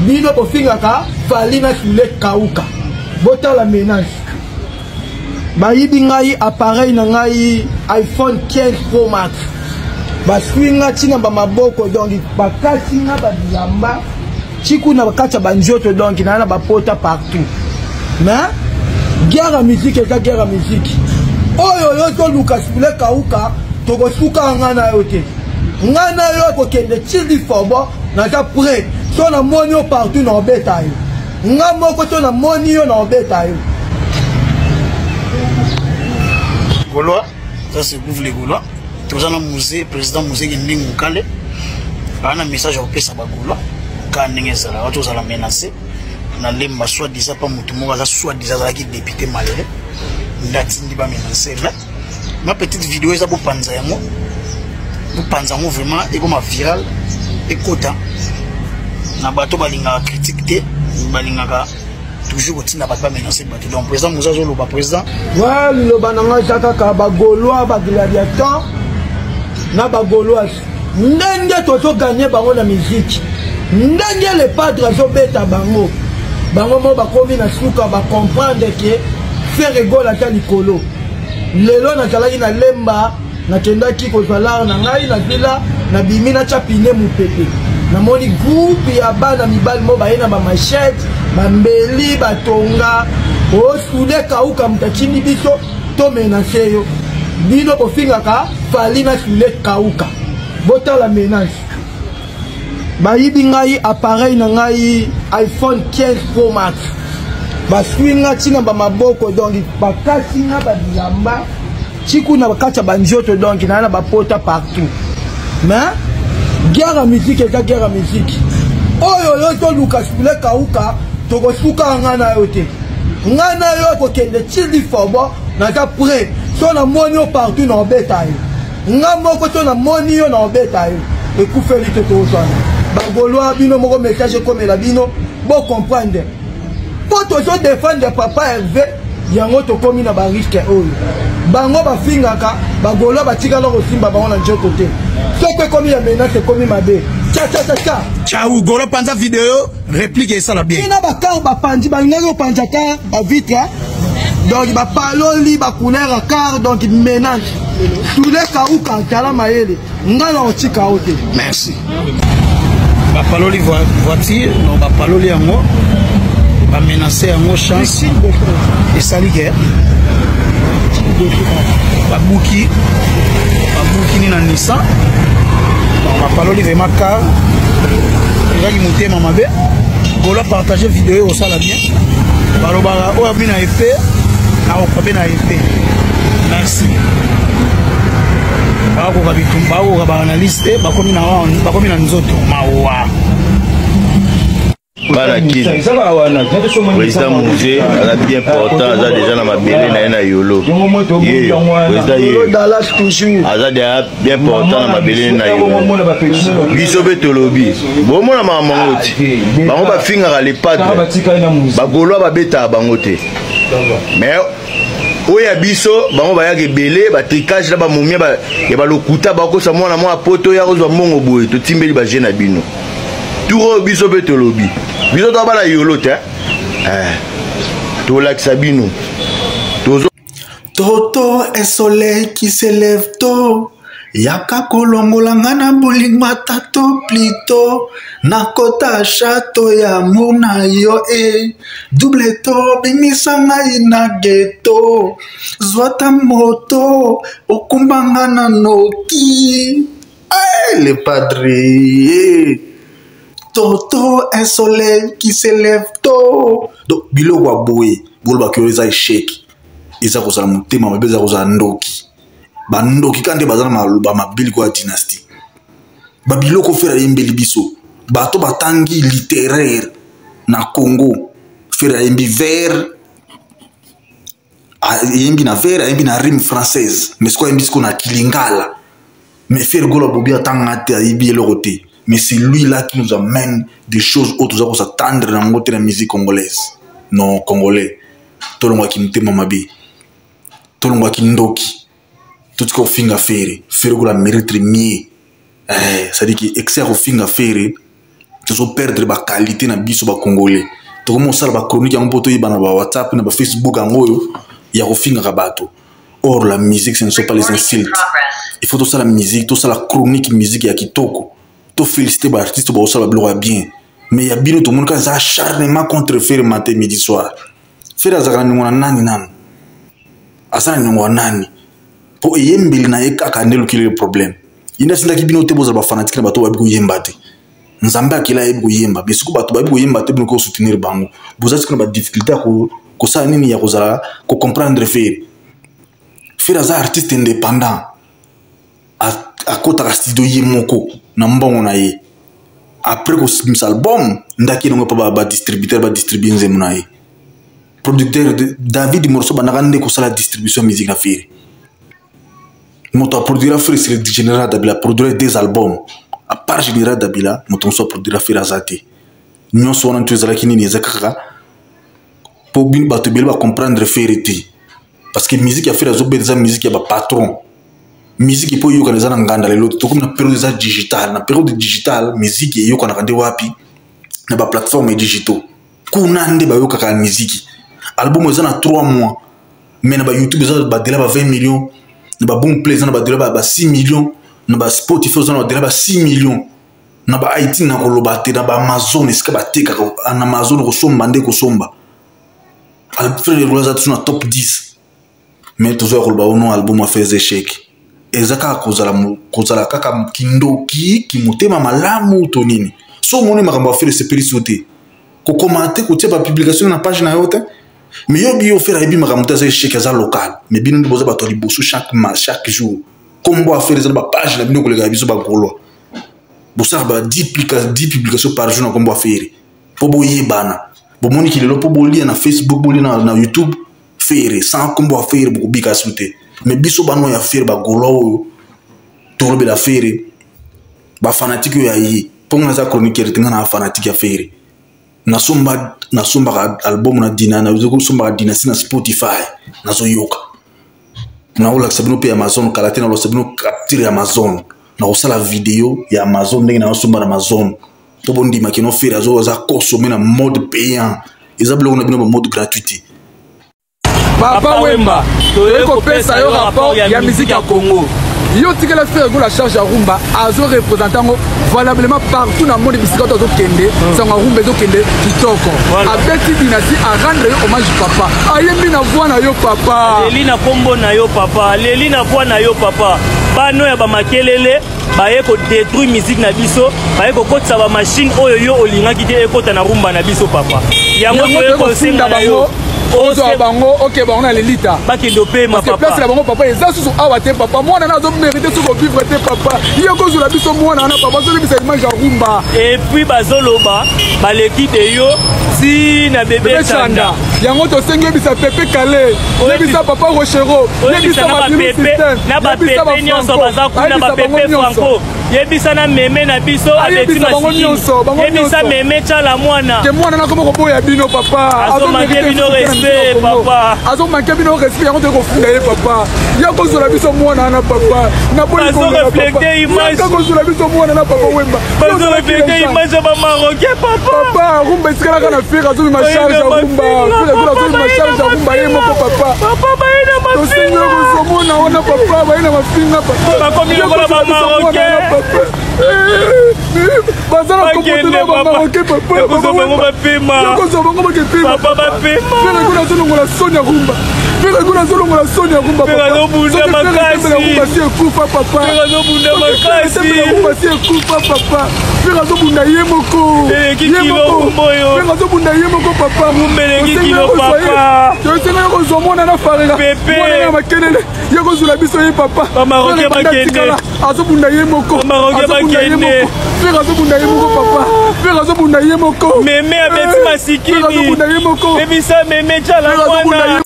Bino bofingaka Fally na Soule Kauka. Botala menace. Bayibi ngai appareil na ngai iPhone 15 Pro Max. Basui nga ntina ba maboko donc bakati nga ba bilamba ti kuna kati ya banzoto donc naa na bapota partout. Mais guerre ya musique eza guerre ya musique. Oyo yo toluka Soule Kauka tokosuka nga na yo te. Nga na yo ekokende ti lifobo. Naza prêt so namoni yo partout na obeta yo nga moko so namoni yo na obeta yo. Gaulois, ça c'est Gouv les Gaulois. Toza na musée, président musée Ndingu Kale. Ana message akopesa ba Gaulois. Ka ndenge ezalaka tozala menacé na lemba soit disant pa motu moko aza soit disant azalaki député malheureux nde atindi ba menacé. Mais ma petite vidéo eza bopanza yango, bopanza yango vraiment ekoma viral, ekota na bato balingaka critique te, balingaka toujours kotinda bato bamenace bato. Donc président Moussa azoloba, président ouais, liloba na ngai eza kaka bagaulois bagladiateur na bagauloise ndenge tozoganye bango na miziki, ndenge le padre azobeta bango, bango mo bakomi na suka bacomprendre ke Ferre Gola aza likolo. Lelo nazalaki na Lemba, nakendaki kozwa lar na ngai na villa, nabimi natya pine mopepe, namoni groupe ya bana mibali mo baye na bamachete, bambeli, batonga osule kauka moto atindi biso tomenase yo. Bino bofingaka Fally na Soule Kauka. Botala menace. Bayibi ngai appareil na ngai iPhone 15 Pro Max. Basui nga ntina ba maboko donc bakati nga ba bilamba ti kuna kati ya banzoto donc naa na bapota partout. Mais guerre ya musique eza guerre ya musique. Oyo yo toluka Soule Kauka tokosuka nga na yo te. Nga na yo ekokende ti lifobo. Naza prêt so namoni yo partout na obeta yo nga moko so namoni yo na obeta yo ekufeli te tozwana bagaulois bino moko message ekomela bino bo comprendre po tozo défendre papa Hervé yango tokomi na ba risque oyo bango bafingaka bagaulois batikala kosimba bango na nzoto te soki ekomi ya menace ekomi mabe tcha tcha tcha tcha. Ciao Gaulois, panza vidéo réplique esala bien. Ina ba car bapanzi balingaki kopanza car ba vitre donc bapaloli ba couleur ya car donc menace Soule Kauka tala mayele nga na otika yo te. Merci. Bapaloli voiture non bapaloli yango bamenace yango chance esali ke babuki babuki ni na Nissan donc bapaloli vraiment car ezaki motema mabe. Gaulois partager vidéo osala bien balobaka oyo abi na épée na okobe na épée. Merci. Bakoka bitumba, bakoka ba analyse te, bakomi na bakomi na nzoto mawa. Bana Kin, président Mouze aza bien portant, aza déjà na mabele na ye na yolo. Ye président ye Dallas toujours aza déjà bien portant na mabele na yolo. Biso pe tolobi bomona makambo yango ti bango bafingaka le padre, bagaulois babetaka bango te, mais oyo ya biso bango bayaka ebele batricage na bamomia ya balokuta bakosa mwana mwa poto ya kozwa mbongo boye totimbeli baje na bino tour oyo biso mpe tolobi biso toa bana yolo te tolakisa bino tozo Toto un soleil qui se lève tôt yaka kolongola nga na bolingo ata to plutôt nakota château ya amour na yo e double to bimisa ngai na ghetto zwata moto okumba nga na noki. Hey, le padre hey. Toto un soleil qui se lève tôt. Donc biloko ya boye bolobaki oyo eza échec, eza kozala motema mabe, eza kozala ndoki. Bandoki ka nde baza na maloba mabili kwa dynastie. Ba biloko Ferre ayembeli biso bato batangi littéraire na Congo. Ferre ayembi vers, ayembi na vers, ayembi na rime française, mais sikoyo ayembi sikoyo na kilingala. Mais Ferre Gola Bobi atanga te, ayebi eloko te, mais c'est lui là qui nous amène des choses oyo toza kosatendre nango te na musique congolaise. Non, congolais tolongwaki motema mabe, tolongwaki ndoki, totika kofinga Ferre. Ferre Gola mérite mieux. C'est-à-dire que excès ya kofinga Ferre Tozo perdre ba qualité na biso ba congolais. Tokomi kosala ba chronique yango mpo toyeba na ba WhatsApp na ba Facebook yango oyo ya kofingaka bato. Or la musique ce ne sont pas les insultes. Il faut tosala musique, tosala chronique musique ya kitoko. To féliciter ba artistes ba osala biloko ya bien. Mais ya bino tomoni kaka eza acharnement contre Ferre matin midi soir. Ferre azalaka na niongo na nani nanu? Aza na niongo ya nani? Po eyembeli na ye kaka nde elukeli ye problème. Ye nde atindaki bino te bozala ba fanatique na bato bayebi koyemba te. Nzambe akela ayebi koyemba. Mais sikoyo bato bayebi koyemba te bino ko soutenir bango. Boza sikoyo na ba difficulté ya kosala nini ya kozala ko comprendre Ferre. Ferre aza artiste indépendant. Akotaka studio ye moko na mbongo na ye. Après kobimisa album ndaki nango pa ba distributeur ba distribuer nzembo na ye. Producteur David Morceau bandaka nde kosala distribution musique na Ferre. Moto a produira Ferre c'est le Général Dabila, produira 2 albums. À part Général Dabila, moto mosusu a produira Ferre aza te. Nyonso wana nto ezalaki nini eza kaka po bino bato ebele ba comprendre Ferre te. Parce que musique ya Ferre azobeta eza musique ya ba patron. Musique po eyokana eza na nganda lelo, tokomi na période eza digital. Na période digital, musique eyokanaka nde wapi? Na ba plateforme digitaux. Kuna nde bayokaka musique. Album eza na 3 mois. Mais na ba YouTube eza ba dela ba 20 millions, na ba Boomplay eza na ba dela ba 6 millions, na ba Spotify eza na ba dela ba 6 millions, na ba iTunes na koloba te, na ba Amazon esika batekaka na Amazon kosomba nde kosomba. Alfred Rola aza toujours na top 10. Mais tozoya koloba ono album a fait échec. Eza kaka kozala kaka kindoki, kimotema malamu to nini. So omoni makambo ya Ferre esepelisi yo te. Kokoma te, kotia ba publication na page na yo te. Mais yo bi yo Ferre ayebi makambo te, aza échec, aza local. Mais bino nde boza bato ya liboso chaque jour. Kombo ya Ferre eza na ba page na bino koleka ya biso ba Gaulois. Bosala ba 10 publications par jour na kombo ya Ferre. Po boyebana. Bomoni ki lelo po bolia na Facebook, bolia na YouTube, Ferre, sans kombo ya Ferre bokobika su te. Mais biso bano ya Ferre ba Gaulois oyo tolobela Ferre, ba fanatique oyo ya ye. Po nga naza chroniqueur te, nga na fanatique ya Ferre. Nasombaka album na Dina, nasombaka Dynastie na Spotify, nazoyoka. Naolakisa bino pe Amazon kala te, naolakisa bino capture ya Amazon. Nakosala video ya Amazon ndenge nasomba na Amazon. Po bondima kino Ferre aza consommer na mode payant. Eza biloko na bino ba mode gratuité. Papa Wemba, toyei kopesa yo rapport ya musique ya Congo. Yo tikela Ferre Gola charge ya rumba, azo représenter yango valablement partout na monde bisika to azokende, sango ya rumba ezokende kitoko. Abeti Dynastie a rendre yo hommage papa. Ayembi na voix na yo papa. Aleli na kombo na yo papa, aleli na voix na yo papa. Bano ya ba makelele baye ko détruire musique na biso, baye ko kotisa ba machine oyo yo olingaki te ekota na rumba na biso papa. Yango toye kosenga na yo. Ozwa bango, oke bango na lelita. Bakende opema, Parce que papa. place na bango papa eza susu awa te papa. Mwana na azo mériter susu ko vivre te papa. Yo kozula biso mwana na papa, azolebisa image ya rumba. Et puis bazoloba baleki de yo ti na bébé Bébé Chanda. Chanda. Yango tosengi yebisa Pepe Kale, yebisa papa Rochero, Oyebisa yebisa na ba Madilu Pepe, Système, na ba yebisa ba Pepe nyonso Franco, baza kuna, ba ayebisa Pepe bango nyonso. Franco. Yebisa na meme na biso, Ayebisa abeti bango masikini. nyonso, bango Yebisa nyonso. meme Tshala Mwana. Ke mwana na koma koboya bino papa. Azo manquer Azo bino mériter respect, soutien na Congo. papa. Azo manquer bino respect, yango toyei kofunda ye papa. Ya kozwela biso mwana wana papa. Na boyi Bazo kongela, papa. reflecter image. Ya kozwela biso mwana na papa Wemba. Bazo Kozwela reflecter biso image ya ba Marocain, papa. Papa, rumba esikalaka na Ferre, azobima Baye charge na ya rumba. mafinga, Ferre Gola papa, azobima baye charge na ya rumba ye moko, papa. Papa, baye na Tosengi mafinga. yo kozomona wana papa, baye na mafinga, papa. Bakomi lokola ba Marocain. Baza na Bakende, comportement ya ba papa. Marocain, papa. Ekozwa bango bapema. Ekozwa bango bakepema, Papa, bapema. Ferre Gola azolongola soni ya rumba. Ferre Gola azolongola soni ya rumba, Ferre papa. azobunda Soki Ferre makasi. atembela rumba, si ekufa, papa. Ferre azobunda Soki Ferre makasi. atembela rumba, si ekufa, papa. Ferre azobunda ye moko. Eleki Ye kilo moko. rumba oyo. Ferre azobunda ye moko, papa. Rumba eleki Tosengi kilo, yo kozwa ye. papa. Tosengi yo kozwa mwana na Farela. Pepe. Mwana na makelele. Ye kozwela biso ye, papa. Ba Marocain Ferre banda bakende. tikala, azobunda ye moko. Ba Marocain Azobunda ye bakende. moko. Ferre azobunda ye moko, papa. Ferre azobunda ye moko. Meme abeti Eh, masikini. Ferre azobunda ye moko. Yebisa meme Tshala Ferre azobunda Mwana. ye.